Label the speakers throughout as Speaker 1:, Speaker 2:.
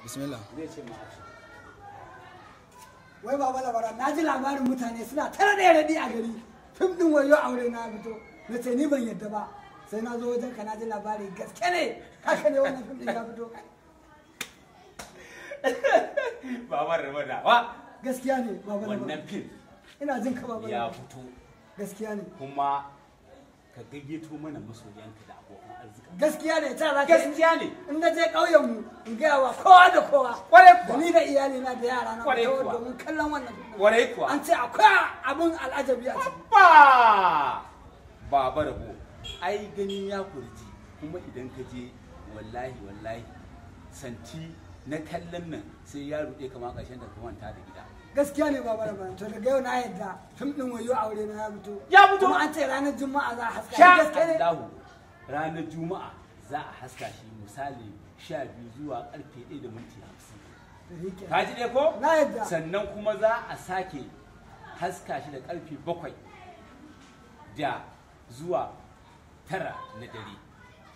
Speaker 1: Bismillah.
Speaker 2: Zai ce ma action.
Speaker 3: Wai Baba Labaran, na ji labarin mutane suna tara da raɗi a gari. Fim ɗin Wayo Aure Na fito. Na ce ni ban yadda ba. Sai na zo wajen ka na ji labari, gaske ne. Haka ne, wannan fim ɗin ya fito?
Speaker 2: Babar Rabo wa.
Speaker 3: Gaskiya ne, Baba Labaran.
Speaker 2: Wannan fim
Speaker 3: Ina jin ka, Baba
Speaker 2: ya
Speaker 3: Labaran.
Speaker 2: fito.
Speaker 3: Gaskiya ne.
Speaker 2: Kuma ka gayyato mana masoyanka da abokan arziki.
Speaker 3: Gaskiya ne, ta za ka
Speaker 2: Gaskiya ne.
Speaker 3: In na je ƙauyen mu in gaya wa kowa da kowa.
Speaker 2: Kwarai
Speaker 3: Da
Speaker 2: kuwa.
Speaker 3: ni da iyalina da yara na
Speaker 2: Kwarai kuwa.
Speaker 3: domin kallon wannan fim ɗin.
Speaker 2: Kwarai kuwa.
Speaker 3: An ce akwai abin al'ajabi a ciki.
Speaker 2: Ba Baba Rabo, ai gani ya kurji, kuma idan ka je, wallahi wallahi, santi na kallon nan sai ya ruɗe kama ƙarshen da ka manta da gida.
Speaker 3: Gaskiya ne, Baba Labaran. To daga yau na yadda fim ɗin Wayo Aure Na ya fito.
Speaker 2: Ya fito.
Speaker 3: Kuma an ce ranar Juma'a za a haska.
Speaker 2: Sha
Speaker 3: Gaskiya ne?
Speaker 2: Allahu, ranar Juma'a za a haska shi, misali 12 zuwa karfe 1:50.
Speaker 3: Shikenan.
Speaker 2: Ka ji dai ko?
Speaker 3: Na yadda.
Speaker 2: Sannan kuma za a sake haska shi da karfe 7 da zuwa 9 na dare.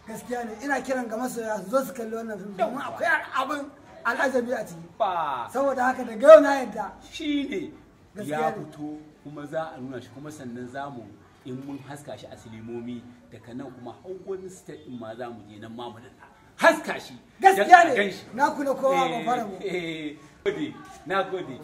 Speaker 3: Gaskiya ne, ina kiran ga masoya su zo su kalli wannan fim domin akwai abin al'ajabi a ciki.
Speaker 2: Ba
Speaker 3: Saboda haka daga yau na yadda.
Speaker 2: Shi ne.
Speaker 3: Gaskiya
Speaker 2: Ya
Speaker 3: ne.
Speaker 2: fito, kuma za a nuna shi, kuma sannan za mu, in mun haska shi a silimomi daga nan, kuma har wani state din ma za mu je, nan ma mu daɗa haska shi don
Speaker 3: Gaskiya
Speaker 2: a gan
Speaker 3: ne.
Speaker 2: shi.
Speaker 3: Na kula kowa, Baba Rabo.
Speaker 2: Eh, gode, na gode.